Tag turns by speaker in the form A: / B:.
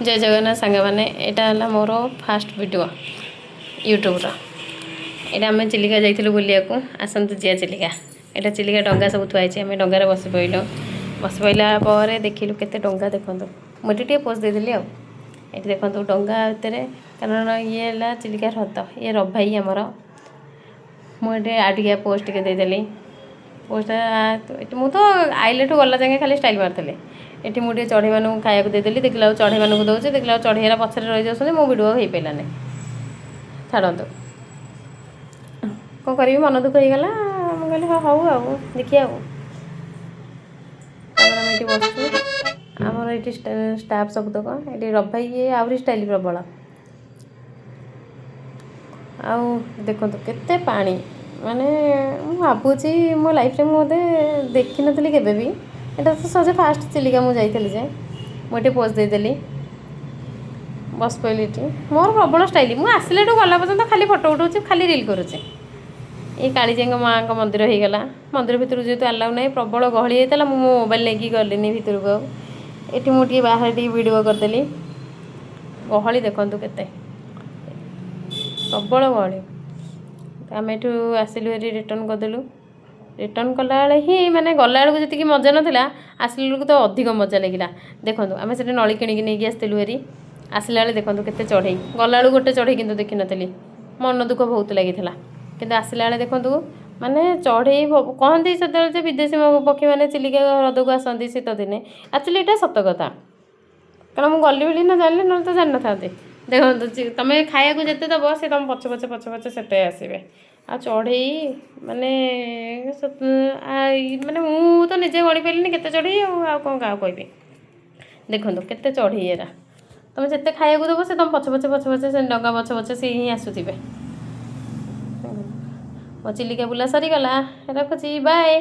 A: ଜୟ ଜଗନ୍ନାଥ ସାଙ୍ଗମାନେ, ଏଇଟା ହେଲା ମୋର ଫାଷ୍ଟ ଭିଡ଼ିଓ ୟୁଟ୍ୟୁବ୍ର। ଏଇଟା ଆମେ ଚିଲିକା ଯାଇଥିଲୁ ବୁଲିବାକୁ। ଆସନ୍ତୁ ଯିବା ଚିଲିକା। ଏଇଟା ଚିଲିକା ଡଙ୍ଗା ସବୁ ଥୁଆ ହେଇଛି। ଆମେ ଡଙ୍ଗାରେ ବସି ପଡ଼ିଲୁ। ବସି ପଡ଼ିଲା ପରେ ଦେଖିଲୁ କେତେ ଡଙ୍ଗା। ଦେଖନ୍ତୁ, ମୁଁ ଏଠି ଟିକେ ପୋଜ୍ ଦେଇଦେଲି। ଆଉ ଏଠି ଦେଖନ୍ତୁ ଡଙ୍ଗା ଭିତରେ, କାରଣ ଇଏ ହେଲା ଚିଲିକା ହ୍ରଦ। ଇଏ ରଭାଇ ଆମର। ମୁଁ ଏଠି ଆଉ ଟିକେ ପୋଜ୍ ଟିକେ ଦେଇଦେଲି। ପୋଜ୍ଟା ଏଠି ମୁଁ ତ ଆଇଲେଠୁ ଗଲା ଯାଏଁ ଖାଲି ଷ୍ଟାଇଲ୍ ମାରୁଥିଲି। ଏଠି ମୁଁ ଟିକେ ଚଢ଼େଇମାନଙ୍କୁ ଖାଇବାକୁ ଦେଇଦେଲି। ଦେଖିଲା ବେଳକୁ ଚଢ଼େଇମାନଙ୍କୁ ଦେଉଛି, ଦେଖିଲା ବେଳକୁ ଚଢ଼େଇରା ପଛରେ ରହିଯାଉଛନ୍ତି। ମୋ ଭିଡ଼ିଓ ହେଇପାରିଲାନି। ଛାଡ଼ନ୍ତୁ, କ'ଣ କରିବି? ମନ ଦୁଃଖ ହେଇଗଲା। ମୁଁ କହିଲି, ହଁ, ହଉ ଆଉ ଦେଖିବା। ଆଉ ତାପରେ ଆମେ ଏଠି ବସିଛୁ। ଆମର ଏଇଠି ଷ୍ଟାଫ୍ ସବୁତକ। ଏଠି ରଭାଇ, ଇଏ ଆହୁରି ଷ୍ଟାଇଲ୍ ପ୍ରବଳ। ଆଉ ଦେଖନ୍ତୁ କେତେ ପାଣି। ମାନେ ମୁଁ ଭାବୁଛି ମୋ ଲାଇଫ୍ରେ ମୁଁ ବୋଧେ ଦେଖିନଥିଲି କେବେ ବି। ଏଇଟା ତ ସହଜେ ଫାଷ୍ଟ ଚିଲିକା ମୁଁ ଯାଇଥିଲି ଯେ ମୁଁ ଏଠି ପୋଜ୍ ଦେଇଦେଲି, ବସି ପଡ଼ିଲି ଏଠି। ମୋର ପ୍ରବଳ ଷ୍ଟାଇଲ୍। ମୁଁ ଆସିଲାଠୁ ଗଲା ପର୍ଯ୍ୟନ୍ତ ଖାଲି ଫଟୋ ଉଠାଉଛି, ଖାଲି ରିଲ୍ କରୁଛି। ଏଇ କାଳିଜାଇଙ୍କ ମାଆଙ୍କ ମନ୍ଦିର ହେଇଗଲା। ମନ୍ଦିର ଭିତରକୁ ଯେହେତୁ ଆଲାଉ ନାହିଁ, ପ୍ରବଳ ଗହଳି ହେଇଥିଲା, ମୁଁ ମୋ ମୋବାଇଲ୍ ନେଇକି ଗଲିନି ଭିତରକୁ। ଆଉ ଏଠି ମୁଁ ଟିକେ ବାହାରେ ଟିକେ ଭିଡ଼ିଓ କରିଦେଲି। ଗହଳି ଦେଖନ୍ତୁ କେତେ, ପ୍ରବଳ ଗହଳି। ଆମେ ଏଠୁ ଆସିଲୁ ହେରି, ରିଟର୍ଣ୍ଣ କରିଦେଲୁ। ରିଟର୍ଣ୍ଣ କଲାବେଳେ ହିଁ, ମାନେ ଗଲାବେଳକୁ ଯେତିକି ମଜା ନଥିଲା, ଆସିଲା ବେଳକୁ ତ ଅଧିକ ମଜା ଲାଗିଲା। ଦେଖନ୍ତୁ, ଆମେ ସେଠି ନଳି କିଣିକି ନେଇକି ଆସିଥିଲୁ ହେରି। ଆସିଲା ବେଳେ ଦେଖନ୍ତୁ କେତେ ଚଢ଼େଇ। ଗଲାବେଳକୁ ଗୋଟେ ଚଢ଼େଇ କିନ୍ତୁ ଦେଖିନଥିଲି, ମନ ଦୁଃଖ ବହୁତ ଲାଗିଥିଲା। କିନ୍ତୁ ଆସିଲା ବେଳେ ଦେଖନ୍ତୁ, ମାନେ ଚଢ଼େଇ କହନ୍ତି ସେତେବେଳେ ଯେ ବିଦେଶୀ ପକ୍ଷୀମାନେ ଚିଲିକା ହ୍ରଦକୁ ଆସନ୍ତି ଶୀତ ଦିନେ। ଆକ୍ଚୁଆଲି ଏଇଟା ସତ କଥା, କାରଣ ମୁଁ ଗଲି ବୋଲି ନା ଜାଣିଲି, ନହେଲେ ତ ଜାଣିନଥାନ୍ତି। ଦେଖନ୍ତୁ, ତମେ ଖାଇବାକୁ ଯେତେ ଦେବ, ସେ ତମ ପଛେ ପଛେ ପଛେ ପଛେ ସେତେ ଆସିବେ। ଆଉ ଚଢ଼େଇ ମାନେ ମାନେ ମୁଁ ତ ନିଜେ ଗଣି ପାରିଲିନି କେତେ ଚଢ଼େଇ। ଆଉ ଆଉ କ'ଣ କାହାକୁ କହିବି? ଦେଖନ୍ତୁ କେତେ ଚଢ଼େଇ ଏରା। ତମେ ଯେତେ ଖାଇବାକୁ ଦେବ, ସେ ତମ ପଛେ ପଛେ ପଛେ ପଛେ, ସେ ଡଙ୍ଗା ପଛେ ପଛେ ସେ ହିଁ ଆସୁଥିବେ। ମୋ ଚିଲିକା ବୁଲା ସରିଗଲା। ରଖୁଛି, ବାଏ।